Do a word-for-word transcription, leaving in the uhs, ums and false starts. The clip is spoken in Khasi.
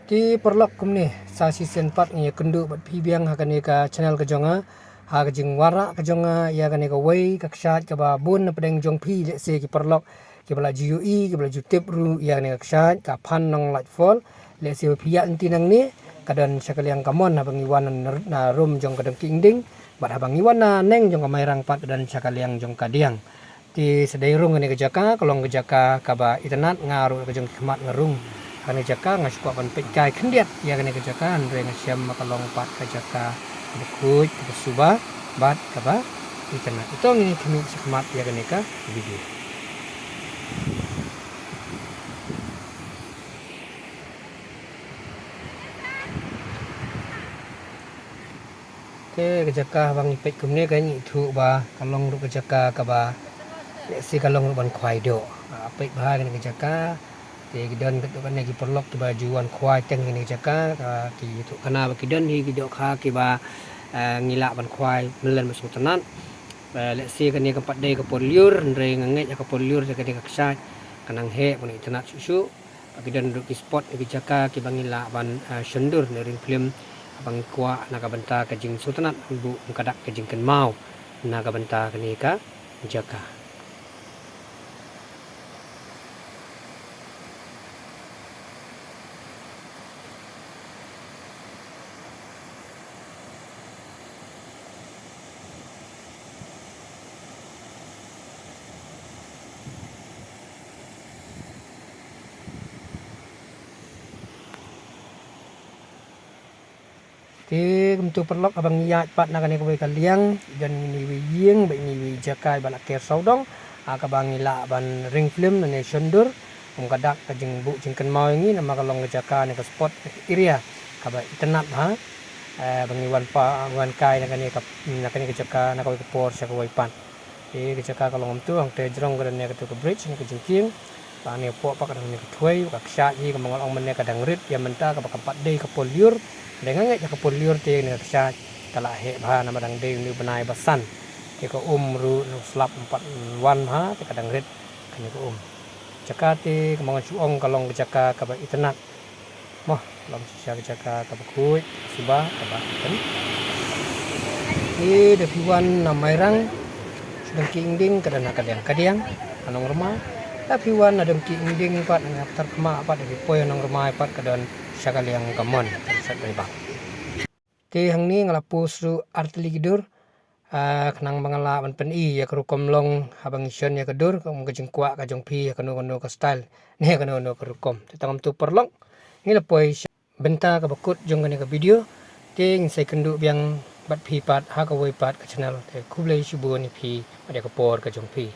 Te paralok, kumne sa shisien pat ngi ïakynduh bad phi biang ha kane ka channel ka jong nga, ha ka jingwanrah ka jong nga ïa kane kawei ka kshaid kaba bun na pdeng jong phi, lehse ki paralok kiba la ju ïohi, kiba la ju tip ruh ïa kane ka kshaid ka Phan Nong Lait Falls. Lehse ba phi ïaid lynti nangne, ka don sha ka liang kamon haba ngi wan na, na room jong ka Dong Ki Ingding, bad haba ngi wan na neng jong ka Mairang pat ka don sha ka liang jong ka Diang. Te sa dei rung kane ka jaka, ka long ka jaka kaba itynnad, nga ruh ka jong ki khmat nga rung. Kane ka jaka nga shu kwah ban peit kai khyndiat ïa kane ka jaka, hynrei nga shem ba ka long pat ka jaka kaba khuid, kaba suba bad kaba itynnad. Ito ngin ïa khmih shakhmat ïa kane ka video. Te ka jaka ba ngi peit kumne ka ngi ithuh ba ka long ruh ka jaka kaba lehse ka long ruh ban khwai doh. Ah, peit bha kane ka jaka. Te ki don katto katne ki paralok kiba ju wan khwai teng kane ka jaka, ah, ki ithuh khana ba ki don hi ki dohkha kiba, ah, ngi lah ban khwai mlien bad sngewtynnad. Ah, lehse kane kam pat dei ka por lyiur, hynrei nga ngeit ha ka por lyiur te kane ka kshaid ka nang heh bad itynnad shuh shuh. Ba ki don ruh ki spot, ki jaka kiba ngi lah ban, ah, shondur ne ring film, ba ngi kwah na ka bynta ka jingsngewtynnad, bad ka dak ka jingkynmaw na ka bynta kane ka jaka. Te kumto paralok, haba ngi ïaid pat na kane kawei ka liang, don ine iwei ïing bad ine iwei jaka iba la ker sawdong, ha kaba ngi lah ban ring film ne shondur. Kum ka dak ka jingbuh jingkynmaw ïa ngi, namar ka long ka jaka ne ka spot, ka area kaba itynnad bha. Eh, ba ngi wan pat, wan kai na kane ka, na kane ka jaka na kawei ka por sha kawei pat. Te ka jaka ka long kumto, hangta jrong ka don ïa kato ka bridge ne ka jingkieng. Ba ne hapoh pat ka don ïa ka thwei, ka kshaid hi, kumba nga la ong mynne ka dang rit ïa mynta kaba kam pat dei ka por lyiur. Dei nga ngeit ïa ka por lyiur te ne ka kshaid ka la heh bha, namar dang dei une u bnai ba san. Te ka um ruh na u slap um pat wan bha, te ka dang rit kane ka um. Jaka te kumba nga shu ong ka long ka jaka kaba itynnad. Mo, long shisha ka jaka kaba khuid, suba, kaba itynnad. Te da phi wan na Mairang, sha Dong Ki Ingding ka don ha ka liang ka Diang, ha Nongrmai. Da phi wan na Dong Ki Ingding pat, na Ptharkhmah pat, da phi poi ha Nongrmai pat ka don sha ka liang kamon, ka sha Mairang. Te hangne nga la post ruh artylli ki dur, ah, khnang ba nga lah ban pyni ïa ka rukom long haba ngi shon ïa ka dur, kum ka jingkwah ka jong phi ïa kano kano ka style ne kano kano ka rukom. Te tang kumto paralok, ngi la poi sha bynta kaba kut jong kane ka video. Te ngin sa ïakynduh biang bad phi pat ha kawei pat ka channel. Te khublei shibun ïa phi bad ïa ka por ka jong phi.